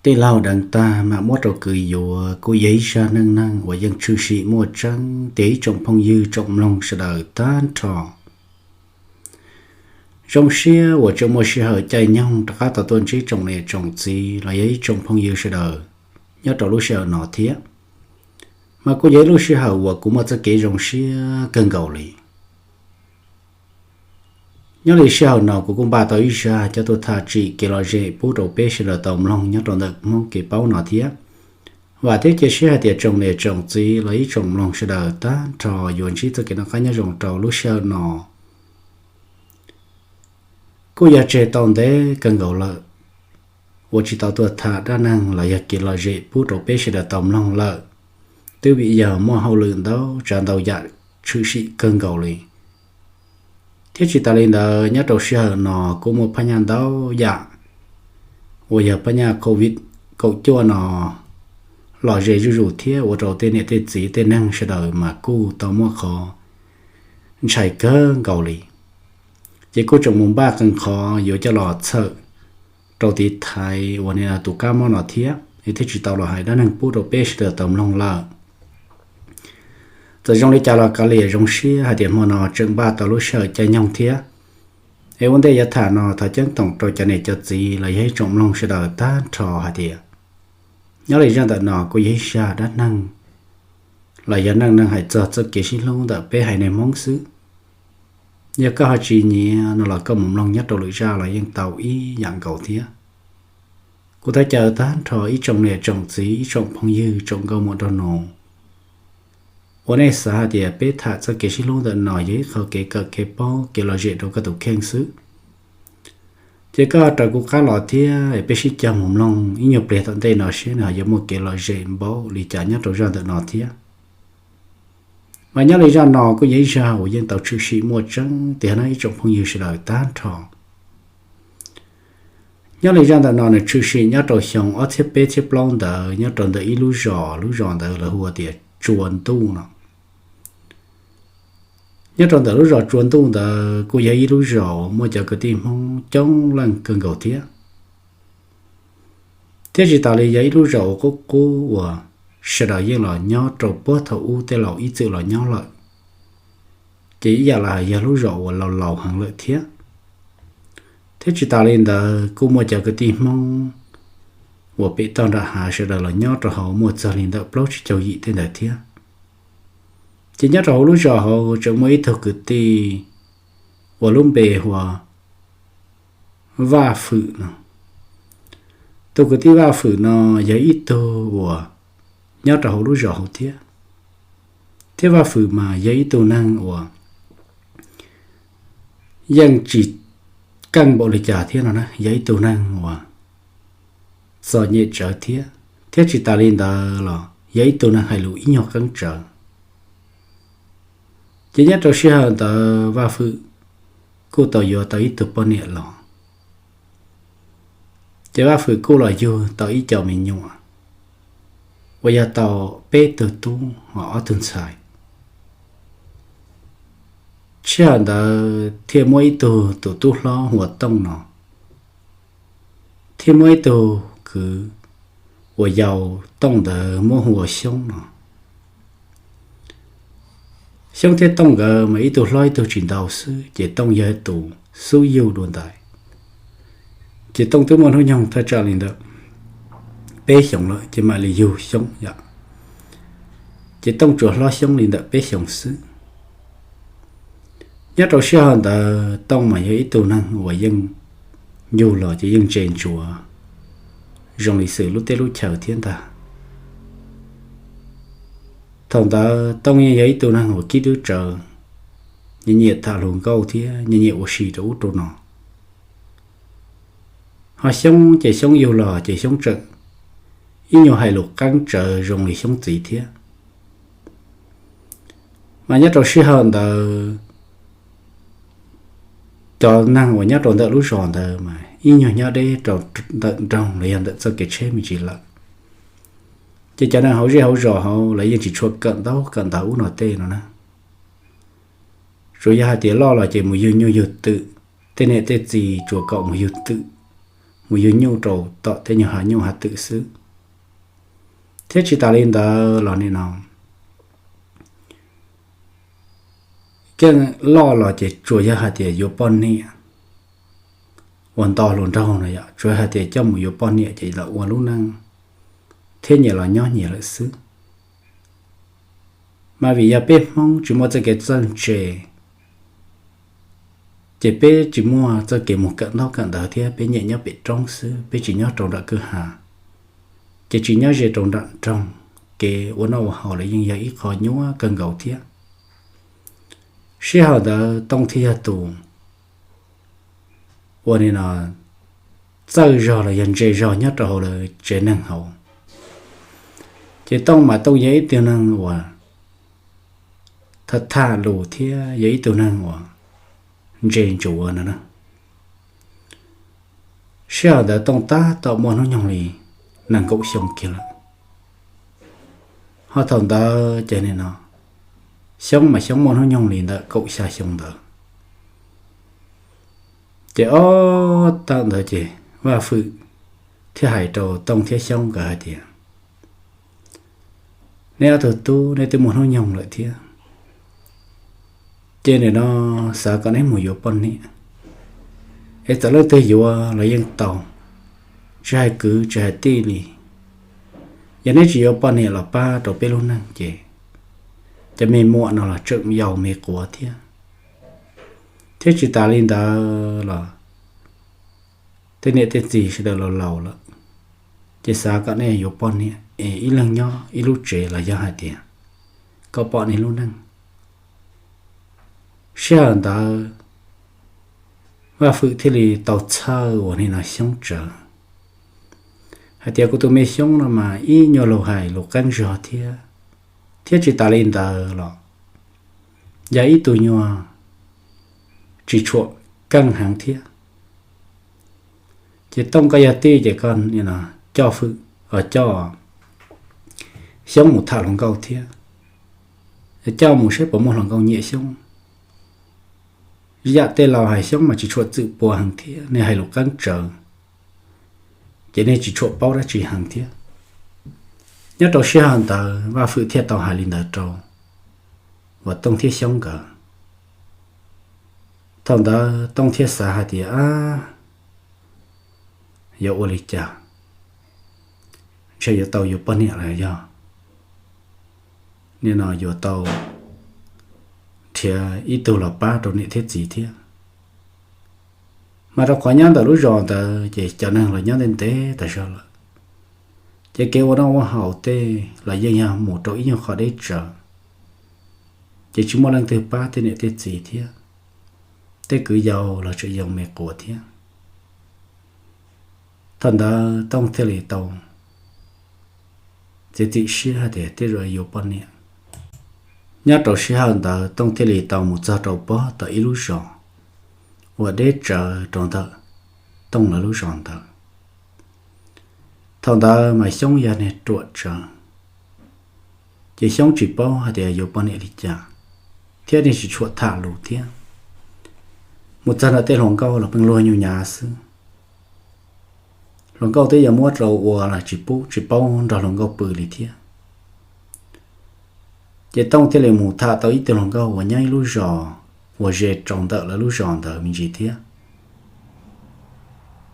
Tij laug deev tag mam muab rau kwv yuav kuj yog ib zaj neej neeg uas yeej tshwm sim muaj tseeb tiag ib tsoom phooj ywg tsoom mloog sawv daws tag nrho. Zoo siab uas tseem muaj sij hawm caij nyoog rov qab tau tuaj ntsib tsoom niam tsoom txiv los yog ib tsoom phooj ywg sawv daws nyob rau lub sij hawm no thiab. Mas kuj yog ib lub sij hawm uas kuv muaj txoj kev zoo siab kawg nkaus li. Nyob li sij hawm no kuv kuj npaj tau ib zaj coj tuaj tham tsim kev lom zem pub rau peb sawv daws tau mloog nyob rau ntawm Hmoob kev paub no thiab. Vam thiab cia siab hais tias tsoom niam tsoom txiv los ib tsoom mloog sawv daws tag nrho yuav ntsib txoj kev noj qab nyob zoo rau lub sij hawm no. Kuj yog tseg tau ntev kawg nkaus lawm uas tsis tau tuaj tham dab neeg los yog kev lom zem pub rau peb sawv daws tau mloog lawm, twb vim yog muaj hauj lwm ntau tsav ntau yam tshwm sim kawg nkaus li. Thiab tsis tas li ntawd nyob rau sij hawm no kuj muaj phab nyaj ntau yam uas yog phab nyaj covid kaum cuaj no lom zem zuj zus thiab ua rau tej niam tej txiv tej neeg sawv daws mas kuj tau muaj qhov ntshai kawg nkaus li. Ces kuj tseem mus npaj qee qhov yuav coj los txhawm rau tiv thaiv uas tus kab mob no thiab es thiaj tsis tau los hais dab neeg pub rau peb sawv daws tau mloog lawm. Txawm zoo li cas los kav liam zoo siab hais tias hmo no tseem npaj tau lub sij hawm caij nyoog thiab. Es ua ntej yuav tham no thov ceeb toom rau cov niam cov txiv los yog ib tsoom mloog sawv daws tag nrho hais tias nyob li zaj ntawm no kuj yog ib zaj dab neeg los yog neej neeg hais txog txoj kev sib hlub ntawm peb haiv neeg Hmoob xwb. Yog koj ho tsis nyiam no los koj mus mloog nyob rau lwm zaj los yeej tau ib yam nkaus thiab. Kuv thov caw tag nrho ib tsoom niam tsoom txiv ib tsoom phooj ywg tsoom nkauj muam nraug nus uas nej xav hais tias peb tham txoj kev sib hlub ntawm no yog ib qho kev kawm kev paub kev lom zem rau koj tus kheej xwb, ces koj raws kuv qab los thiab peb sib cog mus mloog ib nyuag pliag tom ntej no seb nws ho yuav muaj kev lom zem npaum li cas nyob rau zaj ntawm no thiab. Mas nyob li zaj no kuj yog ib zaj uas yeej tau tshwm sim muaj tseeb tiag na ib tsoom phooj ywg sawv daws tag nrho. Nyob li zaj ntawm no nws tshwm sim nyob rau xyoo ob txhiab peb txhiab plaub ntawd nyob rau ntawm ib lub zos, lub zos ntawd lawv hu ua tias Tsua Ntuj no. Nyob rau ntawm lub zos Tsua Ntuj ntawd kuj yog ib lub zos uas muaj cov kwv tij Hmoob coob leej kawg nkaus thiab. Thiab tsis tas li yog ib lub zos uas qub qub uas sawv daws yeej los nyob rau puag thaum ub tej laus ib txwm los nyob lawm, ces ib yam li yog lub zos uas laus laus heev lawm thiab. Thiab tsis tas li ntawd kuj muaj cov kwv tij Hmoob uas pem toj nram hav sawv daws los nyob rau hauv muaj txog li ntawm plaub tsib caug yim tej ntawd thiab. Ces nyob rau hauv lub zos hauv tseem muaj ib tug kwv tij uas lub npe hu ua Vaj Fwm no. Tus kwv tij Vaj Fwm no yog ib tug uas nyob rau hauv lub zos hauv thiab. Thiab Vaj Fwm mas yog ib tug neeg uas yeej tsis keej npaum li cas thiab no na, yog ib tug neeg uas txom nyem tsawv thiab, thiab tsis tas li ntawd los yog ib tug neeg hais lus ib nyuag qeeb tsawv. Ces nyob rau sij hawm ntawd Vaj Fwm kuj tau yuav tau ib tug poj niam los. Ces Vaj Fwm kuj los yug tau ib co me nyuam uas yog tau peb tug tub ho ob tug ntxhais. Sij hawm ntawd thiaj muaj ib tug tus tub hlob hu ua Tooj no, thiab muaj ib tug kwv uas yau Tooj ntawd muab hu ua Xyoob no. Xyoob thiab Tooj nkawd mas ib tug hlob ib tug tsis ntau xwb, ces Tooj yog tus xub yug dua ntais. Ces Tooj twb muaj hnub nyoog thaj tsam li ntawm peb xyoos lawm ces mam li yug Xyoob yom. Ces Tooj tsuas hlob Xyoob li ntawm peb xyoos xwb. Nyob rau sij hawm ntawd Tooj mas yog ib tug neeg uas yeej yug los ces yeej ntse ntsuav zoo li xws lub teb lub chaw thiab ntag. Thaum ntawd Tooj yeej yog ib tug neeg uas kib dub tsawv, nyiam nyiam tham hluas nkauj thiab nyiam nyiam ua si rau ub rau no. Ho Xyoob ces Xyoob yug los ces Xyoob tseem ib nyuag hais lus qeeb tsawv zoo li Xyoob txiv thiab. Mas nyob rau sij hawm ntawd cov neeg uas nyob rau ntawm lub zos ntawd mas ib nyuag nyob deb rau ntawm nroog los yog ntawm txoj kev tsheb me ntsis lawm. Ces cov neeg hauv zej hauv zos hauv lawv yeej tsis tshua kawm ntaub kawm ntawv ub no tej no na. Tsuas yog hais tias loj los ces mus yug nyuj yug twm, tej niam tej txiv tsuas kom mus yug twm, mus yug nyuj rau tom tej nyuag hav nyuj hav twm xwb. Thiab tsis tas li ntawd los nim no keej loj los ces tsuas yog hais tias yuav poj niam uas nto hluas nraug no yom, tsuas hais tias coj mus yuav poj niam ces lawv ua lub neej thiab nyias los nyob nyias lawm xwb. Mas vim yog peb Hmoob tsis muaj txoj kev txawj ntse, ces peb tsis muaj txoj kev mus kawm ntaub kawm ntawv thiab peb nyiam nyob pem roob xwb, peb tsis nyob rau nram kwj ha, ces tsis nyob ze rau nram nroog, kev ua noj ua haus los yeej yog ib qho nyuaj kawg nkaus thiab. Sij hawm ntawd Tooj thiaj yog tus ua li no txawj zog los yog ntse zog nyob rau hauv lawv tsev neeg hauv. Ces Tooj mas Tooj yog ib tug neeg uas tham tham lus thiab yog ib tug neeg uas ntse ntsuav no na. Sij hawm ntawd Tooj tab tom muaj hnub nyoog li nees nkaum xyoo kiag lawm. Ho thaum ntawd ces nim no Xyoob mas Xyoob muaj hnub nyoog li ntawm kaum xya xyoo ntawd. Ces ob tawm ntawd ces Vaj Fwm thiaj hais rau Tooj thiab Xyoob nkawd hais tias, neb ob tug tub neb twb muaj hnub nyoog lawm thiab, ces nim no xav kom neb mus yuav poj niam, es txawm leej twg yuav los yeej tau, tsis hais kwv tsis hais tij li. Yog neb tsis yuav poj niam los pab rau peb lub neej ces cov me muam no los tseem yau me quav thiab. Thiab tsis tas li ntawd los tej niam tej txiv sawv daws laus laus lawm, ces xav kom nej yuav poj niam es ib leeg nyob ib lub tsev los yog hais tias kom pom nej lub neej. Sij hawm ntawd Vaj Fwm thiaj li tau txhawj uas nim no Xyoob tsawv hais tias kuv tus me Xyoob no mas ib nyuag lus hais lus qeeb zog thiab, thiab tsis tas li ntawd los yog ib tug nyuag tsis tshua keej heev thiab. Ces Tooj koj yog tij ces koj coj Fwm, coj Xyoob mus tham hluas nkauj thiab, coj mus saib puas muaj hluas nkauj nyiam Xyoob. Yam tej laus hais Xyoob mas tsis tshua txwm pua heev thiab, nws hais lus qeeb tsawv, ces nej tsis tshua paub dab tsi heev thiab. Nyob rau sij hawm ntawd Vaj Fwm thiaj tau hais li ntawd rau uas Tooj thiab Xyoob nkawd. Thaum ntawd Tooj thiaj xav hais tias, ab, yuav ua li cas, ntshe yuav tau yuav poj niam los yog nim no yuav tau nrhiav ib tug los pab rau niam thiab txiv thiab. Mas rau qhov nyob ntawm lub zos ntawd ces cov neeg los nyob ntev ntev tas zog lawm, ces kev ua noj ua haus tej los yeej yog mus rau ib nyuag qhov deb tsawv, ces tsis muaj leej twg pab tej niam tej txiv thiab, tej kwv yau los tseem yau me quav thiab. Thaum ntawd Tooj thiaj li tau txiav txim siab hais tias tej zaum yuav poj niam. Nyob rau sij hawm ntawd Tooj thiaj li tau mus txog rau pob tom ib lub zos uas deb tsawv rau ntawm Tooj lawv lub zos ntawd. Thaum ntawd mas Xyoob yog niag ruam tsawv, ces Xyoob tsis paub hais tias yuav poj niam li cas, thiab niag tsis tshua tham lus thiab. Mus txog ntawm tej hluas nkauj los pheej luag nyuj nyav xwb. Hluas nkauj twb yuav muab rau ua los tsis pub, tsis paub nrog hluas nkauj pw li thiab. Ces Tooj thiaj li mus tham tau ib tug hluas nkauj uas nyob ib lub zos uas ze rau ntawm lawv lub zos ntawd me ntsis thiab.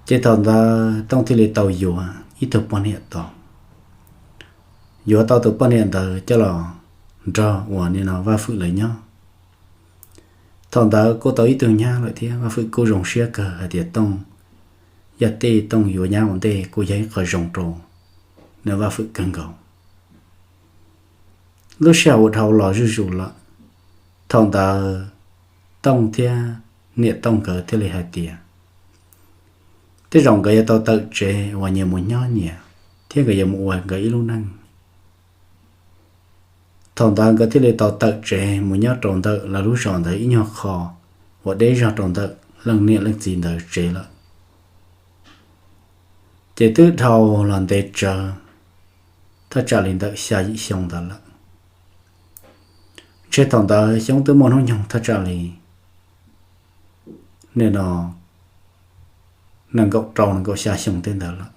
Ces thaum ntawd Tooj thiaj li tau yuav ib tug poj niam tau. Yuav tau tus poj niam ntawd coj los nrog uas nim no Vaj Fwm lawv nyob. Thaum ntawd kuj tau ib tug nyab lawm thiab, Vaj Fwm kuj zoo siab kawg hais tias Tooj yog tej Tooj yuav nyab ua ntej kuj yog ib qho zoo rau nws Vaj Fwm kawg nkaus. Lub sij hawm ua dhau los zuj zus lawm, thaum ntawd Tooj thiab niam Tooj nkawd thiaj li hais tias tej zaum nkawd yuav tau tawm tsev uas nyias mus nyob nyias, thiab nkawd yuav mus ua nkawd ib lub neej. Thaum ntawd nkawd thiaj li tau tawm tsev mus nyob rau ntawm lawv lub zos ntawd ib nyuag qho uas deb zog rau ntawm leej niam leej txiv ntawd tsev lawm. Ces twb dhau los ntev tsawv, thaj tsam li ntawm xya yim xyoo ntawd lawm. Ntshe thaum ntawd Xyoob twb muaj hnub nyoog thaj tsam li nim no nees nkaum rau nees nkaum xya xyoo tej ntawd lawm.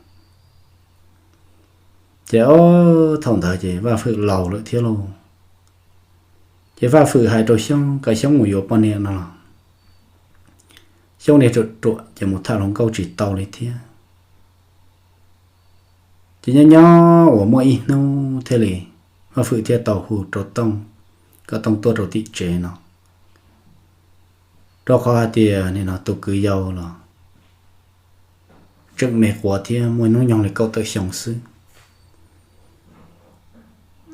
Ces ob thaum ntawd ces Vaj Fwm laus lawm thiab lauj. Ces Vaj Fwm hais rau Xyoob kom Xyoob mus yuav poj niam no los Xyoob niag ruam ruam ces mus tham hluas nkauj tsis tau li thiab. Ces nyob nyob uas muaj ib hnub thiaj li Vaj Fwm thiaj tau hu rau Tooj, kom Tooj tuaj rau tim tsev no, rau qhov hais tias nim no tus kwv yau los tseem me quav thiab muaj hnub nyoog li kaum tawm xyoo xwb.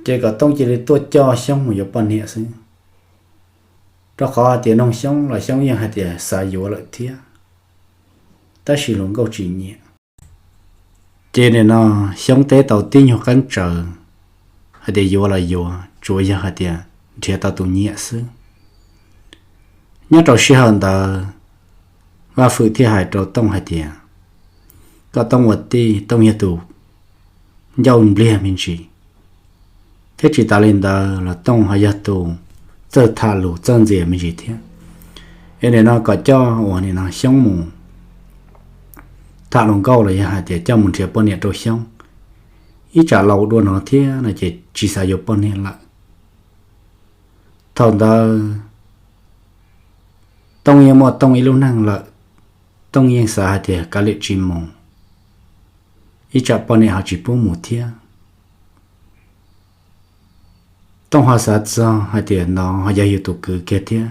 Ces kom Tooj cia li tuaj coj Xyoob mus yuav poj niam xwb, rau qhov hais tias noog Xyoob los Xyoob yeej hais tias xav yuav lawm thiab, tab sis hluas nkauj tsis nyiam. Ces nim no Xyoob teb tau tib nyuag qeeb tsawv hais tias yuav los yuav, tsuav yog hais tias nrhiav tau tus nyiam xwb. Nyob rau sij hawm ntawd Vaj Fwm thiaj hais rau Tooj hais tias kom Tooj ua tij, Tooj yog tus ncauj npliag me ntsis, thiab tsis tas li ntawd los Tooj ho yog tus txawj tham lus txawj ntxias me ntsis thiab. Es nim no kom coj uas nim no Xyoob mus tham hluas nkauj los yog hais tias coj mus nrhiav poj niam rau Xyoob, ib tsam laus dua no thiab no ces tsis xav yuav poj niam lawm. Thaum ntawd Tooj yeej muaj Tooj ib lub neej lawm, Tooj yeej xav hais tias kav liam tsis mus, ib tsam poj niam ho tsis pub mus thiab. Tooj ho xav txog hais tias no ho yog yus tus kwv kiag thiab,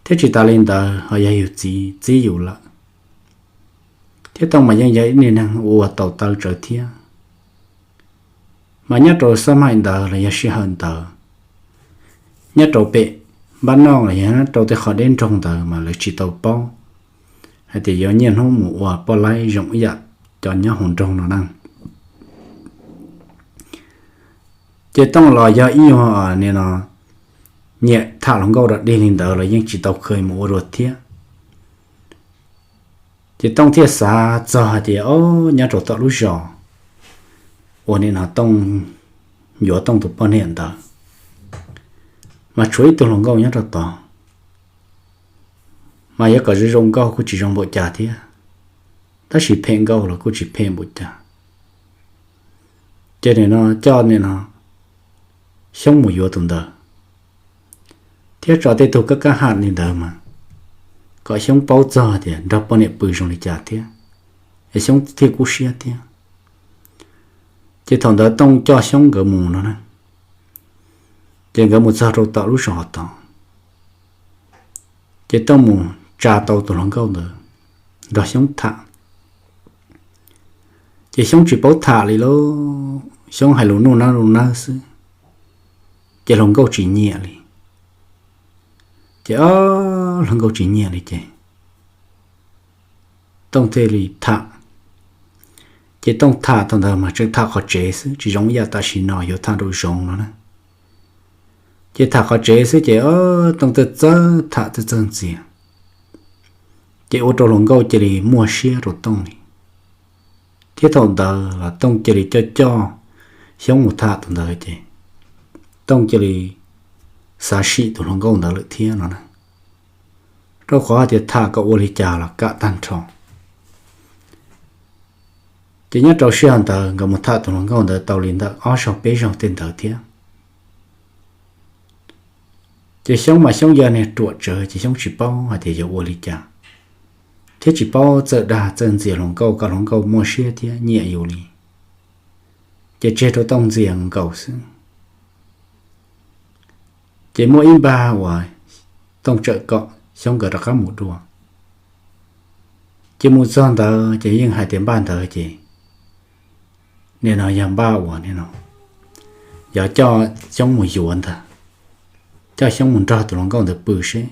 thiab tsis tas li ntawd ho yog yus txiv txib yus lawm, thiab Tooj mas yeej yog ib niag neeg ua tau taw tsawv thiab. Mas nyob rau xab maim ntawd los yog sij hawm ntawd, nyob rau pem npab noj los yog nyob rau tej qhov deb nroog ntawd mas lawv tsis tau paub hais tias yuav niaj hnub mus ua poj laib zoo ib yam cov nyob hauv nroog no na. Ces Tooj los yog ib nyuag nim no nyiam tham hluas nkauj dog dig li ntawd los yeej tsis tau khw mus ua dua thiab. Ces Tooj thiaj xav txog hais tias o, nyob rau tom lub zos uas nim no Tooj yuav Tooj tus poj niam ntawd, mas tshuav ib tug hluas nkauj nyob rau tod, mas yuav kom zoo zoo nkauj kuj tsis zoo npaum cas thiab, tab sis phem nkauj los kuj tsis phem npaum cas. Ces nim no coj nim no Xyoob mus yuav tus ntawd, thiab tso tej tug kab kab ham li ntawd mas kom Xyoob paub txog tias nrog poj niam pw zoo li cas thiab, es Xyoob thiaj kub siab thiab. Ces thaum ntawd Tooj coj Xyoob nkawd mus no na, ces nkawd mus txog rau tom lub zos tod, ces Tooj mus tsa tau tus hluas nkauj ntawd nrog Xyoob tham. Ces Xyoob tsis paub tham li lauj, Xyoob hais lus nuj nab nuj nab xwb, ces hluas nkauj tsis nyiam li. Ces o, hluas nkauj tsis nyiam li ces Tooj thiaj li tham. Ces Tooj tham thaum ntawd mas tseem tham qhov tsev xwb, tsis zoo ib yam tam sim no yuav tham nraum zoov no na. Ces tham qhov tsev xwb ces o, Tooj txawj txawj tham txawj txawj ntxias, ces ua rau hluas nkauj cia li muaj siab rau Tooj li. Thiab thaum ntawd los Tooj cia li coj coj Xyoob mus tham tus ntawd ces Tooj cia li xav sim tus hluas nkauj ntawd lawm thiab no na, rau qhov hais tias tham kom ua li cas los kam tag nrho. Ces nyob rau sij hawm ntawd nkawd mus tham tus hluas nkauj ntawd tau li ntawm ob zaug peb zaug tej ntawd thiab. Ces Xyoob mas Xyoob yog niag ruam tsawv ces Xyoob tsis paub hais tias yuav ua li cas, thiab tsis paub txawj dag txawj ntxias hluas nkauj kom hluas nkauj muaj siab thiab nyiam yus li. Ces tseg rau Tooj ntxias nkaus xwb. Ces muaj ib npag uas Tooj tsawm kom Xyoob nkawd rov qab mus dua. Ces mus txog ntawd ces yeej hais tias npaj ntawd ces nim no yog npaj uas nim no yog coj Xyoob mus yuav ntag, coj Xyoob mus nrog tus hluas nkauj ntawd pw seb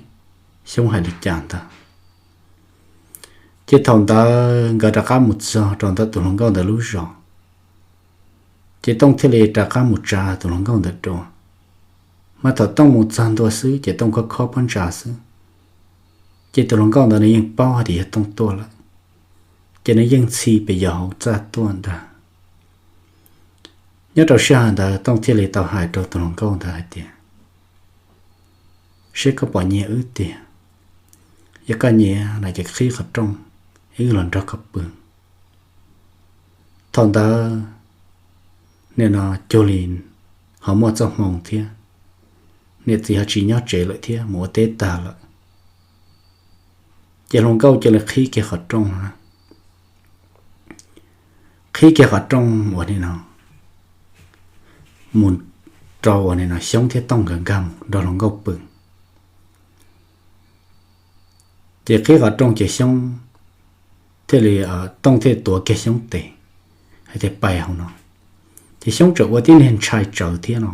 Xyoob hais li cas ntag. Ces thaum ntawd nkawd rov qab mus txog rau ntawm tus hluas nkauj ntawd lub zos, ces Tooj thiaj li rov qab mus tsa tus hluas nkauj ntawd dua. Mas thaum Tooj mus txog ntua xwb ces Tooj khob khob pob ntsa xwb, ces tus hluas nkauj ntawd nws yeej paub hais tias yog Tooj tuaj lawm, ces nws yeej ntxhi pes yos hauv txaj tuaj ntag. Nyob rau sij hawm ntawd Tooj thiaj li tau hais rau tus hluas nkauj ntawd hais tias, seb koj puas nyiam wb tiag, yog koj nyiam no ces qhib qhov rooj, wb los nrog koj pw. Thaum ntawd nim no cuag li ho muaj txoj hmoo thiab, niam txiv ho tsis nyob tsev lawm thiab, mus ua teb tag lawm. Ces hluas nkauj cia li qhib kiag qhov rooj no, qhib kiag qhov rooj uas nim no mus rau uas nim no Xyoob thiab Tooj nkawd nkag mus nrog hluas nkauj pw. Ces qhib qhov rooj ces Xyoob thiaj li, Tooj thiaj tuav kiag Xyoob tes hais tias pais hauv no. Ces Xyoob tseem ua tib niag ntshai tsawv thiab no,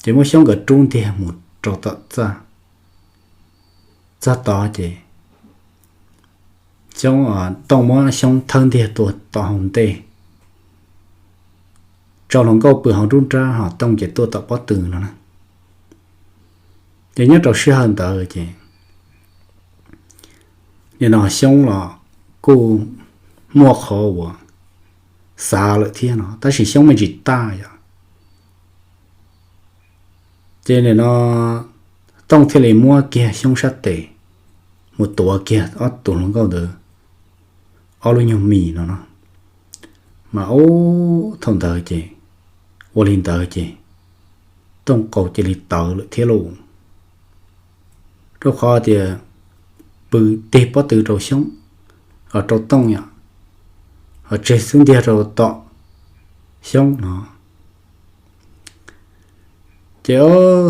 ces muab Xyoob nkawd rub ntiag mus rau tom txaj. Txog tod ces Xyoob, Tooj muab Xyoob thawb ntiag tuaj tom hauv ntej, tso hluas nkauj pw hauv nruab nrab, ho Tooj ces tuaj tom pob tw no na. Ces nyob rau sij hawm ntawd ces nim no Xyoob los kuj muaj qhov uas xav lawm thiab no, tab sis Xyoob me ntsis taj yom. Ces nim no Tooj thiaj li muab kiag Xyoob sab tes mus tuav kiag ob tug hluas nkauj ntawd ob lub nyuag mis no no. Mas ub, thaum ntawd ces ua li ntawd ces Tooj qau cia li tawv lawm thiab lauj. Rau qhov tias pw tig pob tw rau Xyoob, rau Tooj yom, ho tseg xub ntiag rau tom Xyoob no. Ces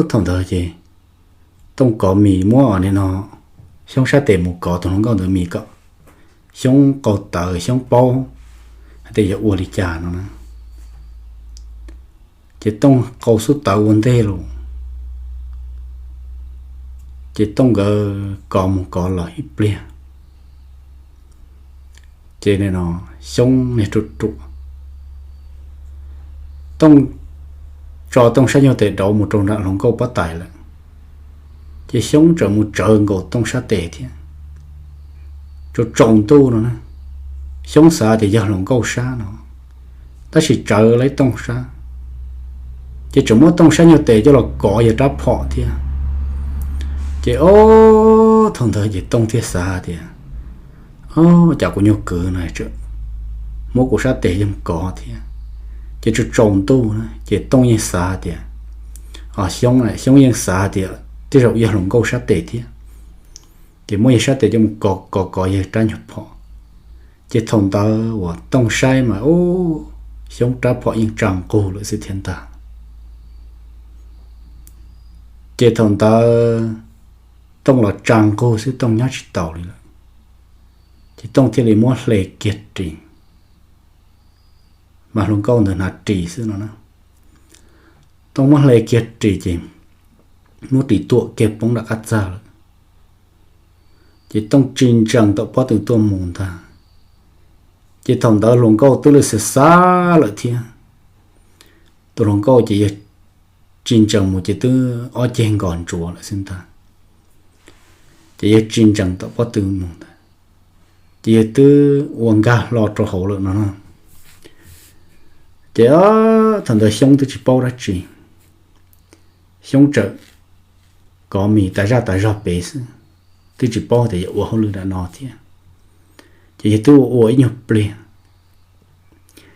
thaum ntawd ces Tooj kov mis muab nim no Xyoob sab tes mus kov tus hluas nkauj ntawd mis kom Xyoob qau tawv, Xyoob paub hais tias yog ua li cas no na. Ces Tooj qau xub tawv ua ntej los, ces Tooj nkawd kov mus kov los ib pliag, ces nim no Xyoob niag ruam ruam, Tooj tso Tooj sab nyuag tes dauv mus rau nram hluas nkauj pob tais lawm. Ces Xyoob tseem mus tsawv nkaus Tooj sab tes thiab. Tsaus tsaus ntuj no na, Xyoob xav tias yog hluas nkauj sab no, tab sis tsawv lawm Tooj sab, ces tseem muab Tooj sab nyuag tes coj los kov yawg rab phom thiab. Ces ob thaum ntawd ces Tooj thiaj xav tias, o, cas kuv nyuag kwv no muab kuv sab tes yeej kov thiab. Ces tsaus tsaus ntuj na ces Tooj yeej xav tias, o, Xyoob, Xyoob yeej xav tias tej zaum yog hluas nkauj sab tes thiab, ces muab yawg sab tes coj mus kov kov kov yawg rab nyuag phom. Ces thaum ntawd uas Tooj saib mas ub, Xyoob rab phom yeej tsa nqug lawm xwb thiab ntag. Ces thaum ntawd Tooj los tsa nqug xwb, Tooj nyob tsis taus li lawm. Ces Tooj thiaj li muab hle kiag ris, mas hluas nkauj ntawd hnav ris xwb no na. Tooj muab hle kiag ris ces muab ris tuam kiag poob nram qab txag lawm. Ces Tooj tsis ntsees tom pob tw tuaj mus ntag. Ces thaum ntawd hluas nkauj twb lawm xav xav lawm thiab. Tus hluas nkauj ces yawg tsis ntsees mus ces twb ob ceg nkos ntsuav lawm xwb ntag. Ces yawg tsis ntsees tom pob tw mus ntag, ces yawg twb ua nkag hlo rau hauv lawm no na. Ces thaum ntawd Xyoob twb tsis paub dab tsi, Xyoob tseem kov mis tas zaj tas zog pem xwb, twb tsis paub tias yuav ua hauj lwm nram no thiab. Ces yawg twb ua ua ib nyuag pliag,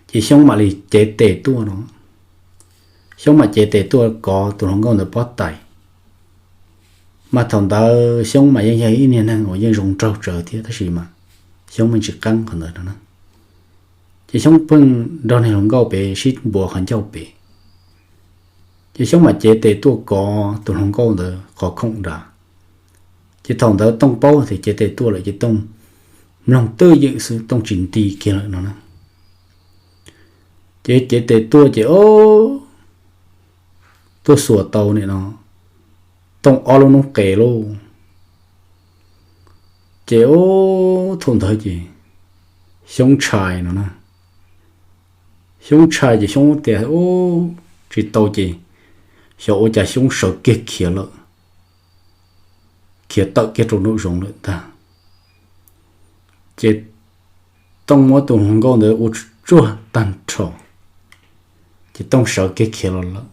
ces Xyoob mam li cev tes tuaj no. Xyoob mam cev tes tuaj kov tus hluas nkauj ntawd pob tais. Mas thaum ntawd Xyoob mas yeej yog ib niag neeg uas yeej zoo nraug tsawv thiab, tab sis mas Xyoob me ntsis qeeb qhov ntawd no na. Ces Xyoob pheej nrog niag hluas nkauj pem sib npuav qhov ncauj pem. Ces Xyoob mam cev tes tuaj kov tus hluas nkauj ntawd qhov khoom nrad. Ces thaum ntawd Tooj paub tias cev tes tuaj lawm ces Tooj mloog twj ywm xwb, Tooj tsis nti kiag lawm no na. Ces cev tes tuaj ces o, tuaj xuas tau nim no Tooj ob lub noob qes lauj. Ces o, thaum ntawd ces Xyoob ntshai no na. Xyoob ntshai ces Xyoob tias, tsis tau ces xyov ua cas Xyoob sawv kiag khiav lawm, khiav tawm kiag rau nraum zoov lawm ntag. Ces Tooj muab tus hluas nkauj ntawd ua tsuag tag nrho, ces Tooj sawv kiag khiav los lawm.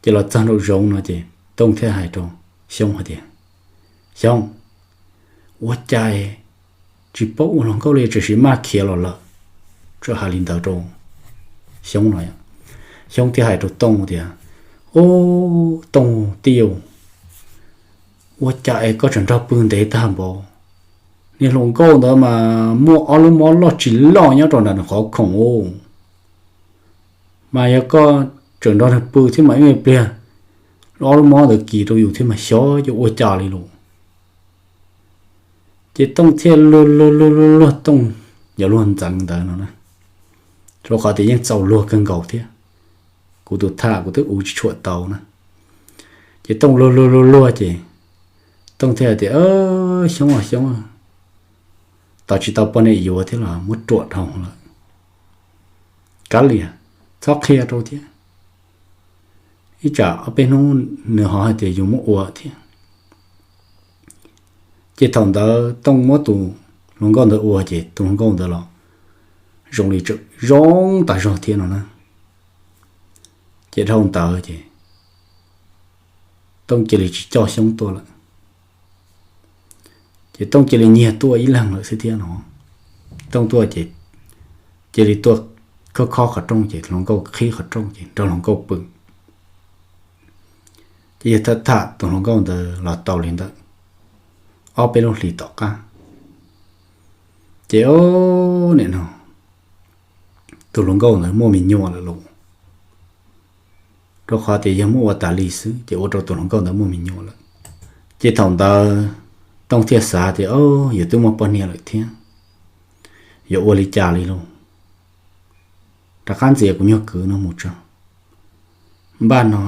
Ces los txog nraum zoov no ces Tooj thiaj hais rau Xyoob hais tias, Xyoob, ua cas tsis paub ua hluas nkauj li, tseem sim maj khiav los lawm. Txawm hais li ntawd rau Xyoob no, Xyoob thiaj hais rau Tooj tias, Ub, Tooj tij, ua cas es koj tseem nrog pw ntev tag npaum? Niag hluas nkauj ntawd mas muaj ob lub mob loj tsis loj nyob rau nram nws qhov khoom u, mas yog koj tseem nrog nws pw thiab mas ib pliag ob lub mob ntawd kis rau yus thiab mas xyov yuav ua cas li lawm. Ces Tooj thiaj luag luag luag luag luag Tooj, yog luag ntxeev ntawd no na, rau qhov tias yeej txaus luag kawg nkaus thiab. Kuv tus tham kuv twb ua tsis tshuam tau na. Ces Tooj luag luag luag luag ces Tooj thiaj hais tias, Xyoob aw, Xyoob, tos tsis tau poj niam yuav thiab los muab ruam dhau lawm. Kav liam, txhob qhia rau thiab, ib tsam ob peb hnub nws ho hais tias yus muab ua thiab. Ces thaum ntawd Tooj muab tus hluas nkauj ntawd ua ces tus hluas nkauj ntawd los zoo li tseem zoo tas zog thiab no na. Ces dhau ntawd ces Tooj cia li tsis coj Xyoob tuaj lawm. Ces Tooj cia li nyiag tuaj ib leeg lawm xwb thiab no. Tooj tuaj ces cia li tuaj khob khob qhov rooj ces hluas nkauj qhib qhov rooj ces nrog hluas nkauj pw. Ces yog tham tham tus hluas nkauj ntawd los tau li ntawm ob peb lub hlis tom qab, ces nim no tus hluas nkauj ntawd muaj me nyuam lawm lauj. Rau qhov tias yog muab ua tas li xwb ces ua rau tus hluas nkauj ntawd muaj me nyuam lawm. Ces thaum ntawd Tooj thiaj xav tias, Yuav twb muaj poj niam lawm thiab, yuav ua li cas li lauj? Rov qab ntxias kuv nyuag kwv no mus tso, npaj no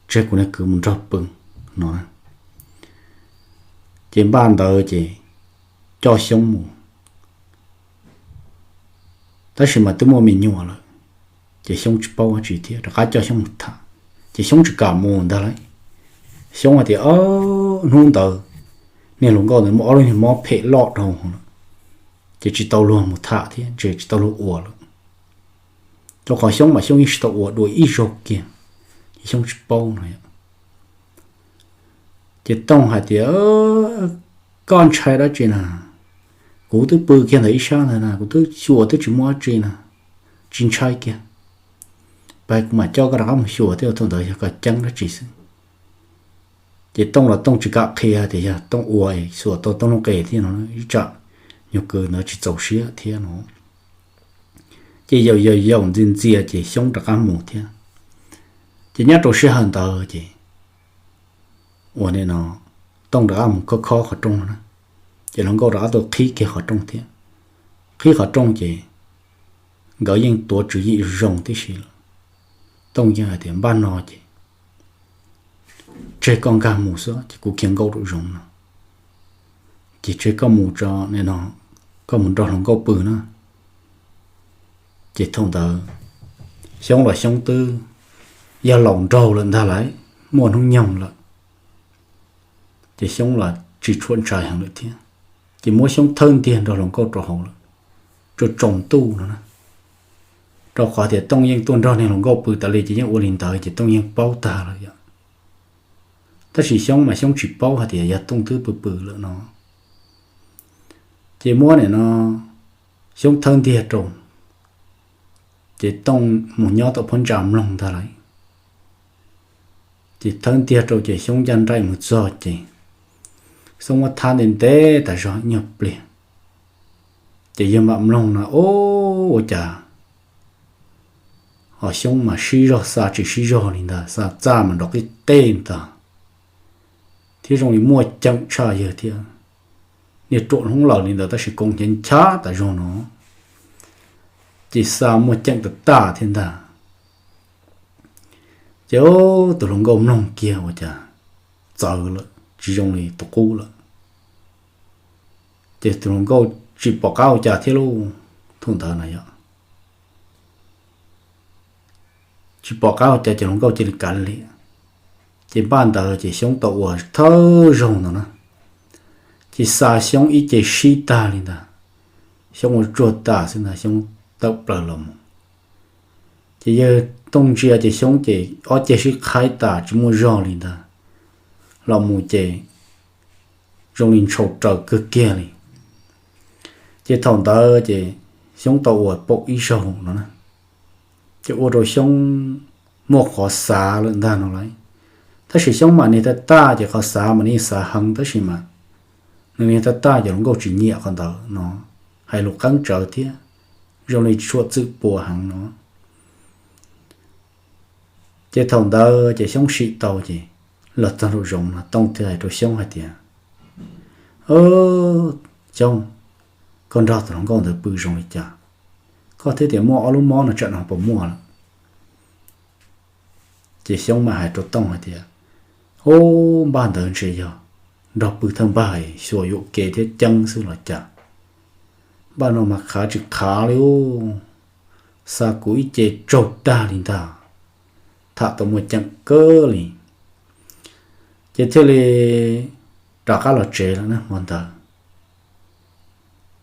tseg kuv nyuag kwv mus nrog pw no. Ces npaj ntawd ces coj Xyoob mus, tab sis mas twb muaj me nyuam lawm, ces Xyoob tsis paub dab tsi thiab rov qab coj Xyoob mus tham, ces Xyoob tsis kam mus ntag lauj. Xyoob hais tias, Hnub ntawd niag hluas nkauj ntawd muaj ob lub niag mob phem loj dhau lawm, ces tsis tau luag mus tham thiab ntshe tsis tau luag ua lawm. Rau qhov Xyoob mas Xyoob yeej tsis tau ua dua ib zaug kiag, ces Xyoob tsis paub no. Ces Tooj hais tias, Koj ntshai dab tsi na? Kuv twb pw kiag ntawm ib sab ntawd na, kuv twb xyuas twb tsis muaj dab tsi na, tsis ntshai kiag. Pab kuv mam coj koj rov qab mus xyuas thiab, thaum ntawd yog koj ceeb dab tsi xwb. Ces Tooj los Tooj tsis kam qhia tias yog Tooj ua xyuas tau Tooj lub qe thiab no, ib tsam nyuag kwv ntawd tsis txaus siab thiab no. Ces yaum yaum yaum ntxias ntxias ces Xyoob rov qab mus thiab. Ces nyob rau sij hawm ntawd ces ua li no, Tooj rov qab mus khob khob qhov rooj no na, ces hluas nkauj rov qab tuaj qhib kiag qhov rooj thiab. Qhib qhov rooj ces nkawd yeej tuav tswv yim zoo tib si lawm. Tooj yeej hais tias, Npaj no ces tseg koj nkag mus xwb, ces kuv khiav nkauj rau zoov no, ces tseg koj mus tso, koj mus nrog hluas nkauj pw na. Ces thaum ntawd Xyoob los Xyoob twb yog laus nraug lawm ntag lauj, muaj hnub nyoog lawm, ces Xyoob los tsis tshua ntshai heev lawm thiab. Ces muab Xyoob thawb ntiag nrog hluas nkauj rau hauv lawm, tsaus ntuj no na. Rau qhov tias Tooj yeej tuaj nrog niag hluas nkauj pw tas li ces yeej ua li ntawd ces Tooj yeej paub tag lawm yom. Tab sis Xyoob mas Xyoob tsis paub hais tias yog Tooj twb pw pw lawm no. Ces muab nim no Xyoob thawb ntiag rau, ces Tooj mus nyob tom phab ntsa mloog ntag lauj. Ces thawb ntiag rau ces Xyoob ncaj nraim mus txog ces Xyoob muab thab ntev ntev tas zog ib nyuag pliag, ces yawg mam mloog no, Ub, ua cas ho Xyoob mas sib zog xa tsis sib zog li ntag, xa txaj mas nrov qij qej ntag, thiab zoo li muaj ceem tshaj yawg thiab. Niag ruam hlob lawm li ntawd tab sis koom nchav nchab tas zog no, ces xa muaj ceem tas tas thiab ntag. Ces tus hluas nkauj mloog kiag ua cas txawv lawm, tsis zoo li tus qub lawm. Ces tus hluas nkauj tsis pom qab ua cas thiab lauj, thaum ntawd na yom. Tsis pom qab ua cas ces hluas nkauj cia li kav liam. Ces npaj ntawd ces Xyoob tau ua thawj zaug ntawd na, ces xa Xyoob ib ce sib tag li ntag. Xyoob ua tsuag tas xwb ntag, Xyoob tawm plaws los mus. Ces yawg Tooj ntsia ces Xyoob ces ob ceg sib qhaib tas tsis muaj zog li ntag. Los mus ces zoo li ntshaus raws kawg kiag li. Ces thaum ntawd ces Xyoob tau ua paum ib zaug no na, ces ua rau Xyoob muaj qhov xav lawm ntag no lauj. Tab sis Xyoob mam niag taj taj ces qhov xav mas nws yeej xav heev tab sis mas nws niag taj taj ces hluas nkauj tsis nyiam qhov ntawd no, hais lus qeeb tsawv thiab zoo li tsis tshua txwm pua heev no. Ces thaum ntawd ces Xyoob sim tau ces los txog nraum zoov no Tooj thiaj hais rau Xyoob hais tias, Xyoob, koj nrog tus hluas nkauj ntawd pw zoo li cas? Koj thiaj tias muaj ob lub mob no tsam no puas muaj lawm? Ces Xyoob mam hais rau Tooj hais tias, Ub, npaj ntawd ntshe yog nrog pw thawj npaj xyuas yuam kev thiab ceeb xwb los cas. Npaj no mas qhav tsis qhav li ub, xa kuv ib ce tsaug dag li ntag, tham tau muaj ceem kawg li. Ces thiaj li rov qab los tsev lawm na hmo ntawd.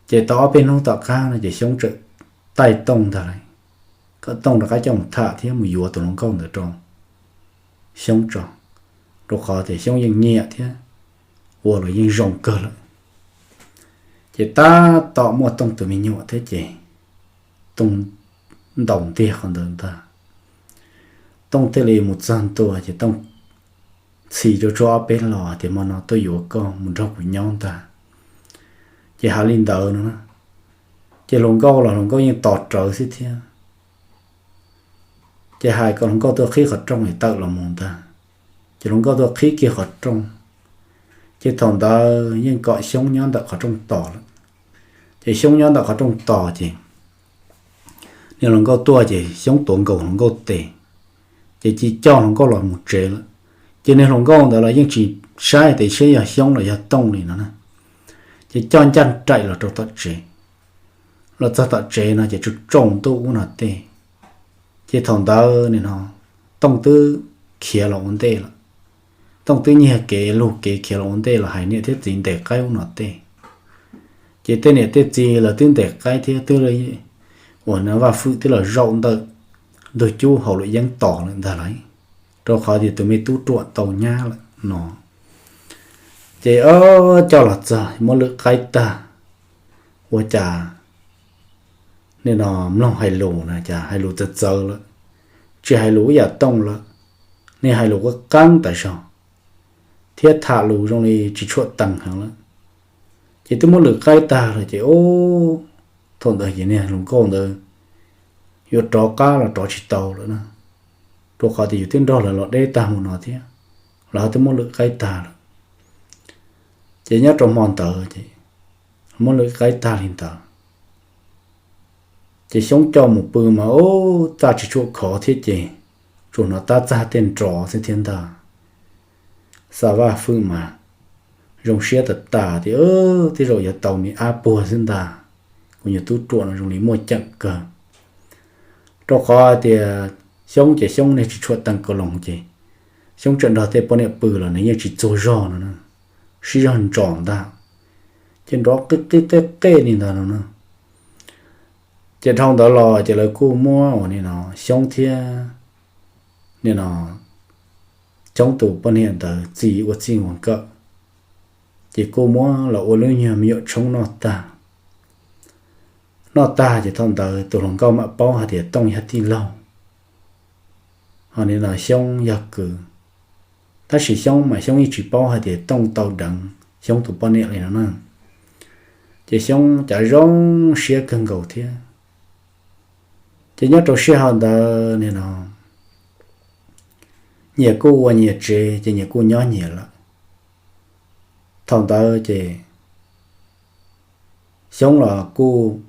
Ces tau ob peb hnub tom qab no ces Xyoob txawm taij Tooj ntag lauj, kom Tooj rov qab coj mus tham thiab mus yuav tus hluas nkauj ntawd rau Xyoob tso, rau qhov tias Xyoob yeej nyiam thiab ua los yeej zoo kawg lawm. Ces tab tom muaj Tooj tus me nyuam thiab ces Tooj ntaus ntiag qhov ntawd ntag. Tooj thiaj li mus txog ntua ces Tooj txhis rau tsuag ob peb los tias, Hmo no tuaj yuav koj mus nrog kuv nyob ntag. Ces hais li ntawd no na, ces hluas nkauj los hluas nkauj yeej tos rawv xwb thiab. Ces hais kom hluas nkauj tuaj qhib qhov rooj es tawm los mus ntag. Ces hluas nkauj tuaj qhib kiag qhov rooj, ces thaum ntawd yeej kom Xyoob nyob ntawm qhov rooj tos lawm. Ces Xyoob nyob ntawm qhov rooj tos ces niag hluas nkauj tuaj ces Xyoob tuav nkaus hluas nkauj tes, ces cia coj hluas nkauj los mus tsev lawm. Ces niag hluas nkauj ntawd los yeej tsis saib tias seb yog Xyoob los yog Tooj li no na, ces coj ncaj nraim los rau tom tsev. Los txog tom tsev no ces tsaus ntuj ub no tej. Ces thaum ntawd nim no Tooj twb khiav los ua ntej lawm. Tooj twb nyiag kev lug kev khiav los ua ntej los hais niam thiab txiv ntes qaib ub no tej. Ces tej niam tej txiv lawv twb ntes qaib thiab twb, uas Vaj Fwm twb los zaum ntawm ntug cub haus luam yeeb tos lawm ntag lauj, rau qhov tias tus me tub ruam tau nyab lawm no. Ces coj los txog muab lwm qaib tag, ua cas nim no mloog hais lus na cas hais lus txawv txawv lawm, tsis hais lus ib yam Tooj lawm, niaj hais lus qeeb qeeb tas zog thiab tham lus zoo li tsis tshua tees heev lawm. Ces twb muab lwm qaib tag lawm ces thaum ntawd ces niag hluas nkauj ntawd yuav rov qab los rov tsis tau lawm na, rau qhov tias yus twb nrog lawv los deb tag mus no thiab, lawv twb muab lwm qaib tag lawm. Ces nyob rau hmo ntawd ces muab lwm qaib tag li ntawd, ces Xyoob coj mus pw mas ub txaj tsis tshua khov thiab ces tsuas hnov tab txaj tej nrov xwb thiab ntag. Xa Vaj Fwm mas zoo siab tas tas tias, Tej zaum yuav tau me ab puag xwb ntag, kuv nyuag tub ruam no zoo li muaj ceem kawg. Rau qhov tias Xyoob ces Xyoob niag tsis tshua tees kaus loos ces Xyoob tseem nrog tej poj niam pw los nws yeej tsis txuag zog no na, sib zog ntsos ntag, ces nrov qij qij qej qej li ntawd no na. Ces dhau ntawd los ces lawv kuj muab uas nim no Xyoob thiab nim no Xyoob tus poj niam ntawd txis ua txij ua nkawm, ces kuj muab los ua lub nyuag me nyuam tshoob noj tag. Noj tag ces thaum ntawd tus hluas nkauj mam paub hais tias Tooj yog tij laug, ho nim no Xyoob yog kwv. Tab sis Xyoob mas Xyoob yeej tsis paub hais tias Tooj tau deev Xyoob tus poj niam li no na. Ces Xyoob cav zoo siab kawg nkaus thiab. Ces nyob rau sij hawm ntawd nim no nyias kuj ua nyias tsev ces nyias kuj nyob nyias lawm. Thaum ntawd ces Xyoob los kuj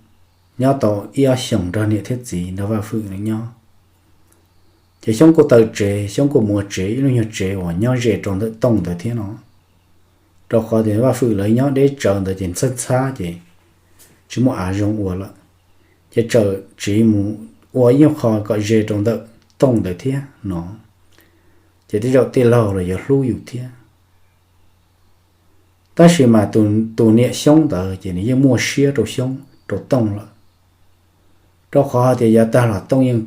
nyob tau ib ob xyoos nrog niam thiab txiv nrog Vaj Fwm nyob. Ces Xyoob kuj tawm tsev, Xyoob kuj mus ua tsev ib lub nyuag tsev uas nyob ze rau ntawm Tooj ntawd thiab no, rau qhov tias Vaj Fwm lawv nyob deb tsawv ntawd ces ntxhab ntxhab ces tsis muaj av zoo ua lawm, ces txawm tsiv mus ua ib nyuag qho kom ze rau ntawm Tooj ntawd thiab no, ces tej zaum tej laug los yuav hlub yus thiab. Tab sis mas tus niam Xyoob ntawd ces nws yeej muaj siab rau Xyoob rau Tooj lawm, rau qhov hais tias yav tag los Tooj yeej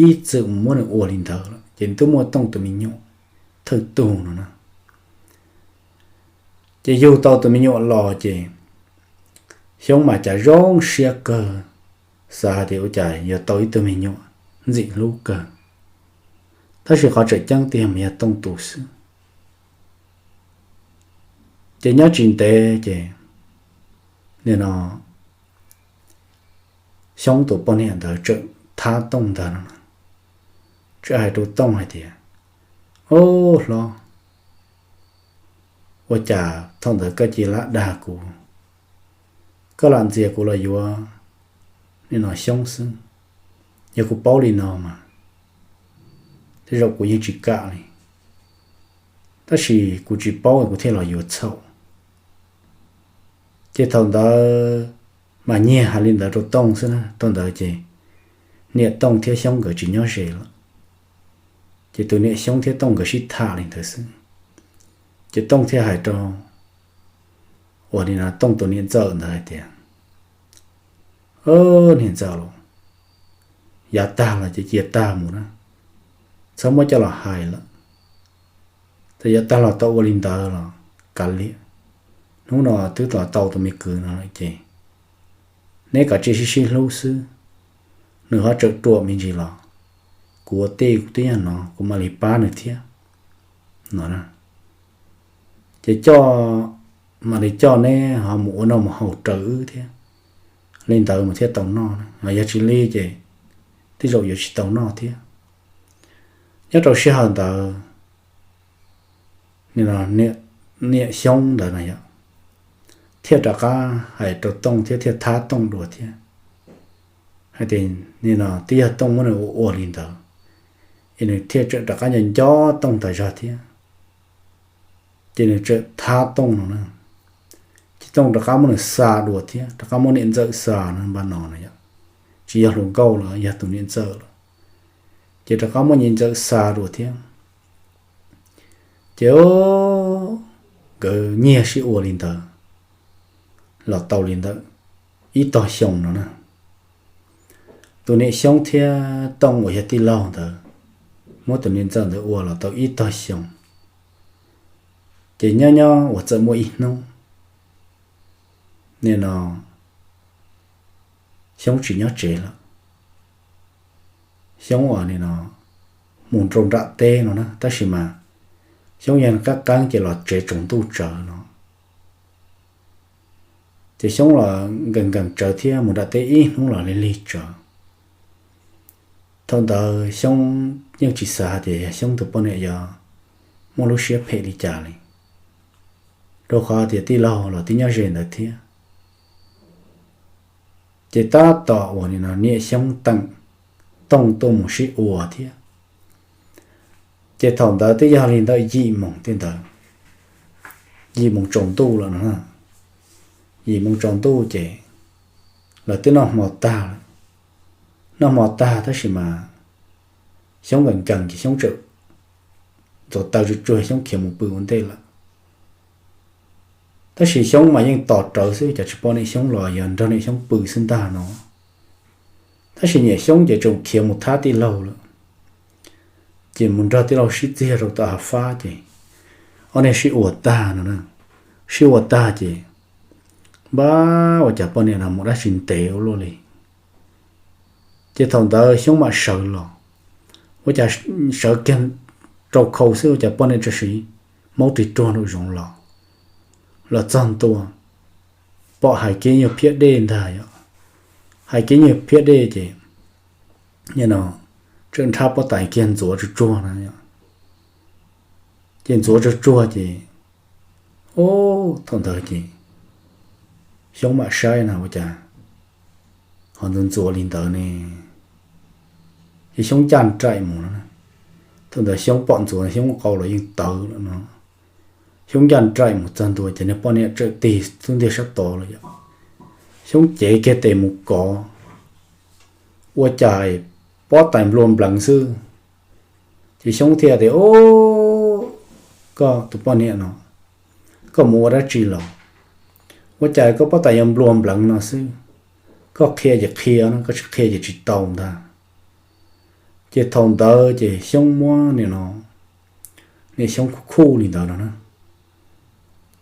ib txwm muab nws ua li ntawd lawm, ces nws twb muaj Tooj tus me nyuam thawj tug no na. Ces yug tau tus me nyuam los ces Xyoob mas cas zoo siab kawg, xav hais tias ua cas yuav tau ib tug me nyuam ntxim hlub kawg. Tab sis qhov tseem ceeb tiag mas yog Tooj tus xwb. Ces nyob tsis ntev ces nim no Xyoob tus poj niam ntawd tseem thab Tooj ntag no, tseem hais rau Tooj hais tias, Ob hlob, ua cas thaum ntawd koj cia li dag kuv, koj lam ntxias kuv los yuav nim no Xyoob xwb. Yog kuv paub li no mas tej zaum kuv yeej tsis kam li, tab sis kuv tsis paub kuv thiaj los yuav txhaum. Ces thaum ntawd mas nyiag hais li ntawd rau Tooj xwb na. Thaum ntawd ces niam Tooj thiab Xyoob nkawd tsis nyob ze lawm, ces tus niam Xyoob thiab Tooj nkawd sib tham li ntawd xwb. Ces Tooj thiaj hais rau uas nim no Tooj tus niam ntxawm ntawd hais tias, Niam ntxawm los, yav tag los ces cia tag mus na, txhob muab coj los hais lawm. Txawm yav tag los tau ua li ntawd los kav liam, hnub no twb los tau tus me kwv no lawm ces neb kav tsij sib sib hlub xwb. Nws ho tseem ruam me ntsis los kuv ua tij kuv twb yog no kuv mam li pab nws thiab no. Ces coj, mam li coj neb ho mus ua noj mus haus raws wb thiab, li ntawd mas thiaj tau noj na, yog tsis li ces tej zaum yuav tsis tau noj thiab. Nyob rau sij hawm ntawd niam Xyoob ntawd no yog thiaj rov qab hais rau Tooj thiab thiaj thab Tooj dua thiab hais tias nim no twb yog Tooj muab nws ua ua li ntawd, es nws thiaj tseem rov qab nco nco Tooj tas zog thiab. Ces nws tseem thab Tooj no na, ces Tooj rov qab muab nws xa dua thiab, rov qab muab niam ntxawm xa no npaj no na yom, tsis yog hluas nkauj los yog tus niam ntxawm lawm, ces rov qab muab niam ntxawm xa dua thiab. Ces nkawd nyiag sib ua li ntawd los tau li ntawm ib tog xyoo no na. Tus niam Xyoob thiab Tooj uas yog tij laug ntawd muab tus niam ntxawm ntawd ua los tau ib tog xyoo. Ces nyob nyob uas txawm muaj ib hnub nim no Xyoob tsis nyob tsev lawm, Xyoob uas nim no mus rau nram teb no na, tab sis mas Xyoob yog qab qeeb ces los tsev tsaus ntuj tsawv no. Ces Xyoob los nkees nkees tsawv thiab mus nram teb ib hnub los lig lig tsawv. Thaum ntawd Xyoob yeej tsis xav hais tias yog Xyoob tus poj niam yuav muaj lub siab phem li cas li, rau qhov tias tij laug los twb nyob ze ntawd thiab. Ces tab tom uas nim no niam Xyoob teem Tooj tuaj mus sib ua thiab. Ces thaum ntawd twb yog li ntawm yim moos tej ntawd, yim moos tsaus ntuj lawm no. Yim moos tsaus ntuj ces lawv twb noj hmo tag lawm. Noj hmo tag tab sis mas Xyoob nkees nkees ces Xyoob tseem ntxuav taw tsuag tsuag Xyoob khiav mus pw ua ntej lawm. Tab sis Xyoob mas yeej tos rawv xwb, cas tsis pom niam Xyoob los, yog nrog niam Xyoob pw xwb ntag no. Tab sis niam Xyoob ces tseem khiav mus thab tij laug lawm. Ces mus nrog tij laug sib txiag rau tom hav fab ces ob niag sib ua tag no na. Sib ua tag ces npab ua cas poj niam no mus dab tsi ntev ua luaj li. Ces thaum ntawd Xyoob mam sawv los, ua cas sawv kiag rau khau xwb ua cas poj niam tso siv maub ris ruag nraum zoov los. Los txog ntua, pom hais kiag nyuag phiab dej ntag yom. Hais kiag nyuag phiab dej ces no tseem nrhab pob tais kiag ntxuav tsuag tsuag na. Ces ntxuav tsuag tsuag ces, o, thaum ntawd ces Xyoob mam saib na ua cas ho ntxuav ntxuav li ntawd ne. Ces Xyoob ncaj nraim mus no. Thaum ntawd Xyoob pom ntxuav Xyoob qau los yeej tawv lawm no. Xyoob ncaj nraim mus txog ntua ces niag poj niam tseem tig xub ntiag sab tod lawm yom. Xyoob cev kiag tes mus kov, ua cas pob tais nplua npleev xwb. Ces Xyoob thiaj tias, O, koj tus poj niam no, koj mus ua dab tsi los? Ua cas koj pob tais yuav nplua npleev no xwb? Koj qhia ces qhia no, koj tsis qhia ces tsis tau ntag. Ces thaum ntawd ces Xyoob muab nim no, niam Xyoob khuj khuj li ntawd no na.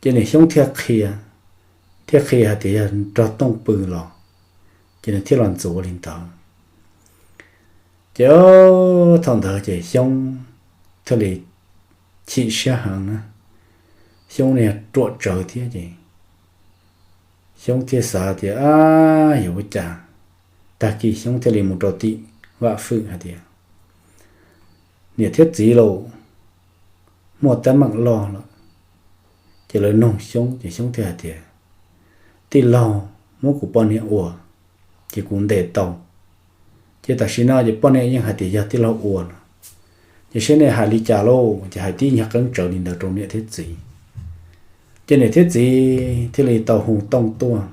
Ces niam Xyoob thiaj qhia, thiaj qhia hais tias yog nrog Tooj pw los, ces nws thiaj los ntxuav li ntawd. Ces thaum ntawd ces Xyoob thiaj li chim siab heev na, Xyoob niag ruam tsawv thiab ces Xyoob thiaj xav tias, ab, yuav ua cas? Tag kis Xyoob thiaj li mus rau tim Vaj Fwm hais tias, niam thiab txiv los muaj teeb meem loj lawm. Ces lawv nug Xyoob ces Xyoob thiaj hais tias, tij laug muab kuv poj niam ua, ces kuv ntes tau. Ces tam sim no ces poj niam yeej hais tias yog tij laug ua no, ces saib nej hais li cas lauj? Ces hais tib nyuag qeeb tsawv li ntawd rau niam thiab txiv. Ces niam thiab txiv thiaj li tau hu Tooj tuaj,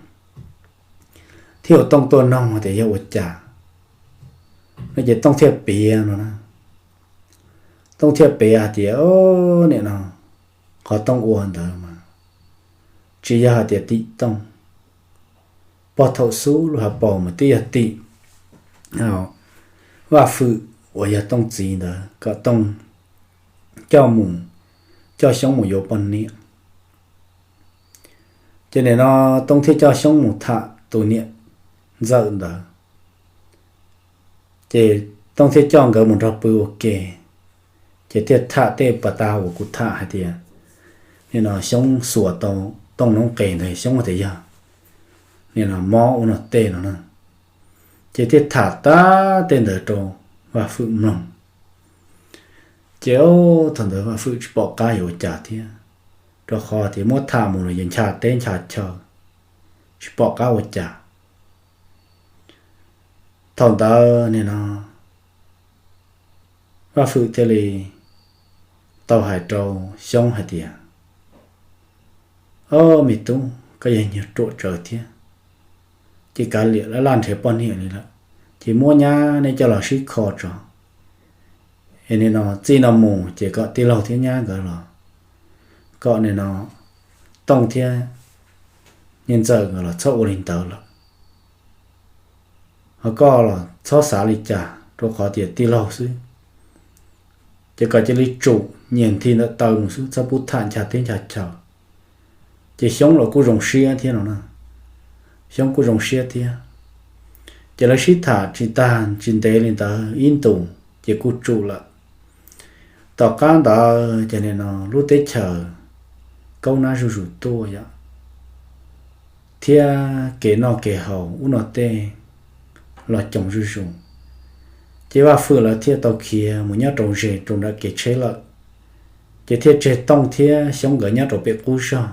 thiaj hu Tooj tuaj noog tias yog ua cas no, ces Tooj thiaj piav no na. Tooj thiaj piav hais tias, o, nim no qhov Tooj ua ntawd mas tsis yog hais tias tim Tooj, pog thaum xub lub hauv paus mas twb yog tim Vaj Fwm uas yog Tooj txiv ntawd kom Tooj coj mus, coj Xyoob mus yuav poj niam. Ces nim no Tooj thiaj coj Xyoob mus tham tus niam ntxawm ntawd. Ces Tooj thiaj coj nkawd mus nrog pw ua ke, ces thiaj tham tej pas tas uas kuv tham hais tias, nim no Xyoob xuas tau Tooj noob qes ntawd, Xyoob tias yog nim no mob ua no tej no na. Ces thiaj tham tag tej ntawd rau Vaj Fwm mloog. Ces thaum ntawd Vaj Fwm tsis pom qab yuav ua cas thiab, rau qhov tias muab tham mus los yuav ncha teb ncha chaw, tsis pom qab ua cas. Thaum ntawd nim no Vaj Fwm thiaj li tau hais rau Xyoob hais tias, o, me tub, koj yog nyuag ruam tsawv thiab, ces kav liam, laj laj nrhiav poj niam li lawm, ces muab nyab nej coj los sib kho tso, es nim no txij no mus ces kom tij laug thiab nyab nkawd los, kom nim no Tooj thiab niam ntxawm nkawd los txhob ua li ntawd lawm. Ho koj los txhob xav li cas, rau qhov tias tij laug xwb, ces kom cia li tsum nyias nthi ntawm taw mus xwb, txhob pub tham ncha teb ncha chaw. Ces Xyoob los kuj zoo siab thiab no na, Xyoob kuj zoo siab thiab. Ces lawv sib tham tsis tag tsis ntev li ntawd ib ntus ces kuj tsum lawm. Tom qab ntawd ces nim no lub teb chaws kaub nab zuj zus tuaj yom, thiab kev noj kev haus ub no tej los coos zuj zus. Ces Vaj Fwm lawv thiaj tau khiav mus nyob rau ze rau nram kev tsheb lawm, ces thiaj tseg Tooj thiab Xyoob nkawd nyob rau pem qub zog.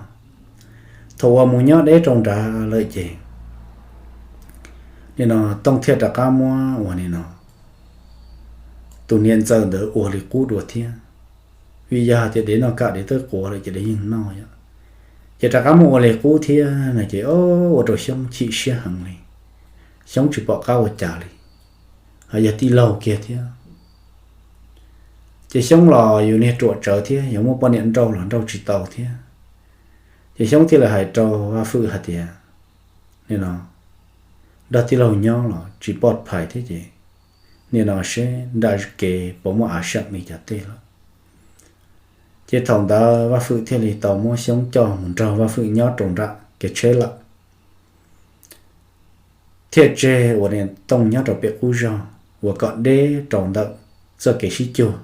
Thaum uas mus nyob deb rau nrad lawm ces nim no Tooj thiaj rov qab muab uas nim no tus niam ntxawm ntawd ua li qub dua thiab, vim yog tias dev noj kam dev twb quav lawm ces dev yeej noj yom. Ces rov qab muab ua li qub thiab no ces ua rau Xyoob chim siab heev li, Xyoob tsis pom qab ua cas li, ho yog tij laug kiag thiab. Ces Xyoob los yus niag ruam tsawv thiab, yog muaj poj niam nrauj los nrauj tsis tau thiab. Ces Xyoob thiaj li hais rau Vaj Fwm hais tias, nim no nrog tij laug nyob los tsis poj phais thiab ces nim no seb nram kev puas muaj av seem li cas tej lawm. Ces thaum ntawd Vaj Fwm thiaj li tau muab Xyoob coj mus nrog Vaj Fwm nyob rau nram kev tsheb lawm, thiaj tseg uas niam Tooj nyob rau pem qub zog uas kom deb rau ntawm txoj kev sib cuag.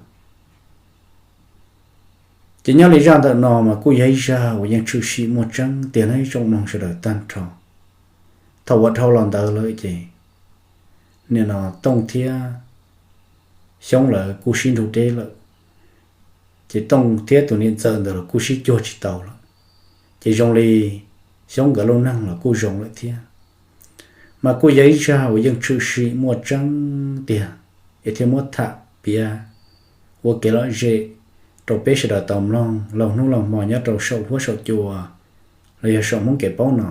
Ces nyob li zaj ntawm no mas kuj yog ib zaj uas yeej tshwm sim muaj tseeb tiag na ib tsoom mloog sawv daws tag nrho. Thaum uas dhau los ntawd lawm ces nim no Tooj thiab Xyoob lawv kuj sib nrug deb lawm, ces Tooj thiab tus niam ntxawm ntawd los kuj sib cuag tsis tau lawm. Ces zoo li Xyoob nkawd lub neej los kuj zoo lawm thiab. Mas kuj yog ib zaj uas yeej tshwm sim muaj tseeb tiag, es thiaj muab tham piav ua kev lom zem rau peb sawv daws tau mloog laug hnub laug hmo nyob rau saum huab saum cua los yog saum Hmoob kev paub no.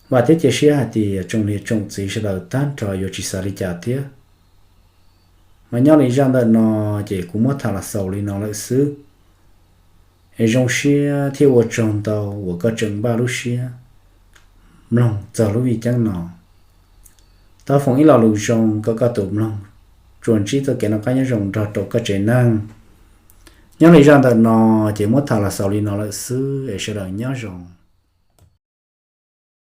Vam thiab cia siab hais tias tsoom niam tsoom txiv sawv daws tag nrho yuav tsis xav li cas thiab. Mas nyob li zaj ntawm no ces kuv muab tham los xaus li no lawm xwb. Es zoo siab thiab ua tsaug ntau uas koj tseem npaj lub siab mloog txog lub vij ceeb no. Tau foom ib lo lus zoo kom koj tus mloog tsuas ntsib txoj kev noj qab nyob zoo nrog rau koj tsev neeg. Nyob li zaj ntawm no ces muab tham los xaus li no lawm xwb es sawv daws nyob zoo.